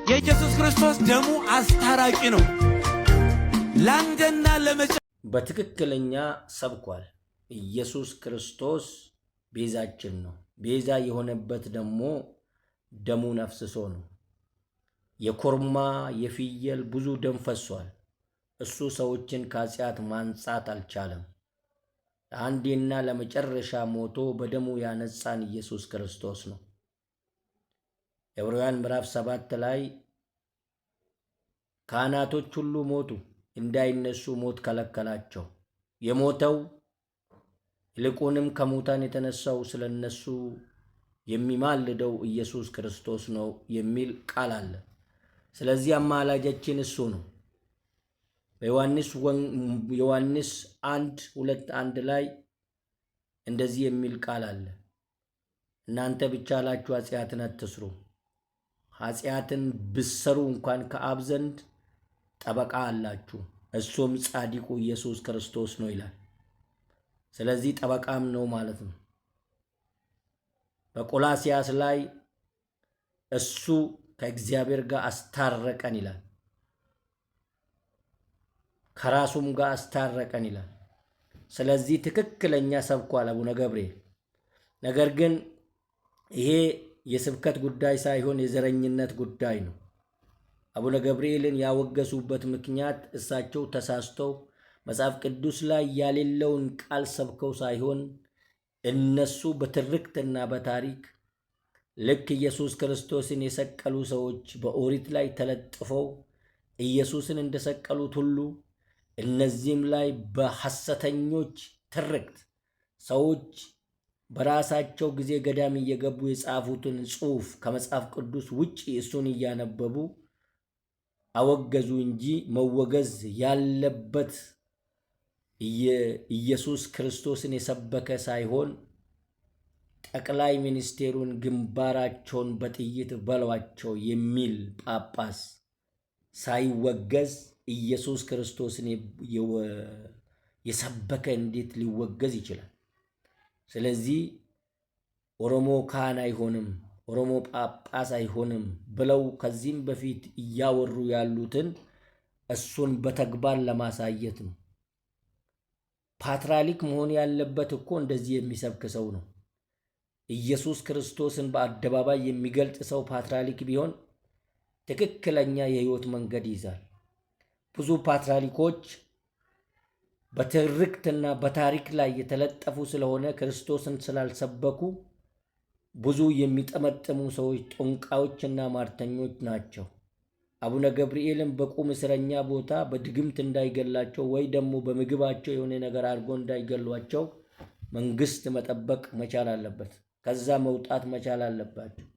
የኢየሱስ ክርስቶስ ደሙ አስታራቂ ነው። ለአንዴና ለመጨ በትክክለኛ ሰብኳል። ኢየሱስ ክርስቶስ ቤዛችን ነው። ቤዛ የሆነበት ደግሞ ደሙን አፍስሶ ነው። የኮርማ የፍየል ብዙ ደም ፈሷል። እሱ ሰዎችን ከኃጢአት ማንጻት አልቻለም። ለአንዴና ለመጨረሻ ሞቶ በደሙ ያነጻን ኢየሱስ ክርስቶስ ነው። ዕብራውያን ምዕራፍ 7 ላይ ካህናቶች ሁሉ ሞቱ፣ እንዳይነሱ ሞት ከለከላቸው። የሞተው ይልቁንም ከሙታን የተነሳው ስለ እነሱ የሚማልደው ኢየሱስ ክርስቶስ ነው የሚል ቃል አለ። ስለዚህ አማላጃችን እሱ ነው። በዮሐንስ ዮሐንስ 1:2:1 ላይ እንደዚህ የሚል ቃል አለ። እናንተ ብቻላችሁ ኃጢአትን አትስሩ፣ ኃጢአትን ብትሰሩ እንኳን ከአብ ዘንድ ጠበቃ አላችሁ፣ እሱም ጻድቁ ኢየሱስ ክርስቶስ ነው ይላል። ስለዚህ ጠበቃም ነው ማለት ነው። በቆላስያስ ላይ እሱ ከእግዚአብሔር ጋር አስታረቀን ይላል። ከራሱም ጋር አስታረቀን ይላል። ስለዚህ ትክክለኛ ሰብኳል አቡነ ገብርኤል። ነገር ግን ይሄ የስብከት ጉዳይ ሳይሆን የዘረኝነት ጉዳይ ነው። አቡነ ገብርኤልን ያወገሱበት ምክንያት እሳቸው ተሳስተው መጽሐፍ ቅዱስ ላይ ያሌለውን ቃል ሰብከው ሳይሆን እነሱ በትርክትና በታሪክ ልክ ኢየሱስ ክርስቶስን የሰቀሉ ሰዎች በኦሪት ላይ ተለጥፈው ኢየሱስን እንደሰቀሉት ሁሉ እነዚህም ላይ በሐሰተኞች ትርክት ሰዎች በራሳቸው ጊዜ ገዳም እየገቡ የጻፉትን ጽሑፍ ከመጽሐፍ ቅዱስ ውጭ እሱን እያነበቡ አወገዙ እንጂ መወገዝ ያለበት ኢየሱስ ክርስቶስን የሰበከ ሳይሆን ጠቅላይ ሚኒስቴሩን ግንባራቸውን በጥይት በሏቸው የሚል ጳጳስ ሳይወገዝ ኢየሱስ ክርስቶስን የሰበከ እንዴት ሊወገዝ ይችላል? ስለዚህ ኦሮሞ ካህን አይሆንም፣ ኦሮሞ ጳጳስ አይሆንም ብለው ከዚህም በፊት እያወሩ ያሉትን እሱን በተግባር ለማሳየት ነው። ፓትርያርክ መሆን ያለበት እኮ እንደዚህ የሚሰብክ ሰው ነው። ኢየሱስ ክርስቶስን በአደባባይ የሚገልጽ ሰው ፓትርያርክ ቢሆን ትክክለኛ የሕይወት መንገድ ይይዛል። ብዙ ፓትርያርኮች በትርክትና በታሪክ ላይ የተለጠፉ ስለሆነ ክርስቶስን ስላልሰበኩ ብዙ የሚጠመጥሙ ሰዎች ጠንቋዮችና ሟርተኞች ናቸው። አቡነ ገብርኤልን በቁም እስረኛ ቦታ በድግምት እንዳይገላቸው ወይ ደግሞ በምግባቸው የሆነ ነገር አድርጎ እንዳይገሏቸው መንግስት መጠበቅ መቻል አለበት። ከዛ መውጣት መቻል አለባቸው።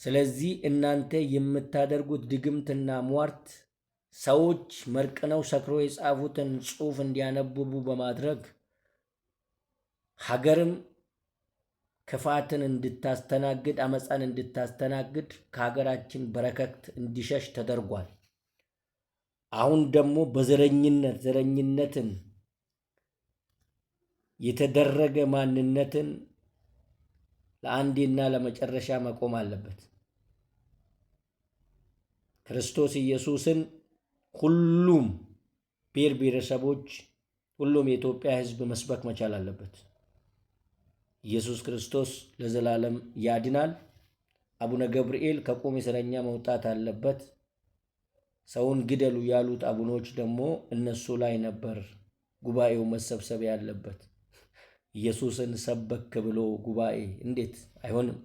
ስለዚህ እናንተ የምታደርጉት ድግምትና ሟርት ሰዎች መርቅነው ሰክሮ የጻፉትን ጽሑፍ እንዲያነብቡ በማድረግ ሀገርም ክፋትን እንድታስተናግድ፣ አመፃን እንድታስተናግድ፣ ከሀገራችን በረከት እንዲሸሽ ተደርጓል። አሁን ደግሞ በዘረኝነት ዘረኝነትን የተደረገ ማንነትን ለአንዴና ለመጨረሻ መቆም አለበት። ክርስቶስ ኢየሱስን ሁሉም ብሔር ብሔረሰቦች፣ ሁሉም የኢትዮጵያ ሕዝብ መስበክ መቻል አለበት። ኢየሱስ ክርስቶስ ለዘላለም ያድናል። አቡነ ገብርኤል ከቁም እስረኛ መውጣት አለበት። ሰውን ግደሉ ያሉት አቡኖች ደግሞ እነሱ ላይ ነበር ጉባኤው መሰብሰብ ያለበት። ኢየሱስን ሰበክ ብሎ ጉባኤ እንዴት አይሆንም?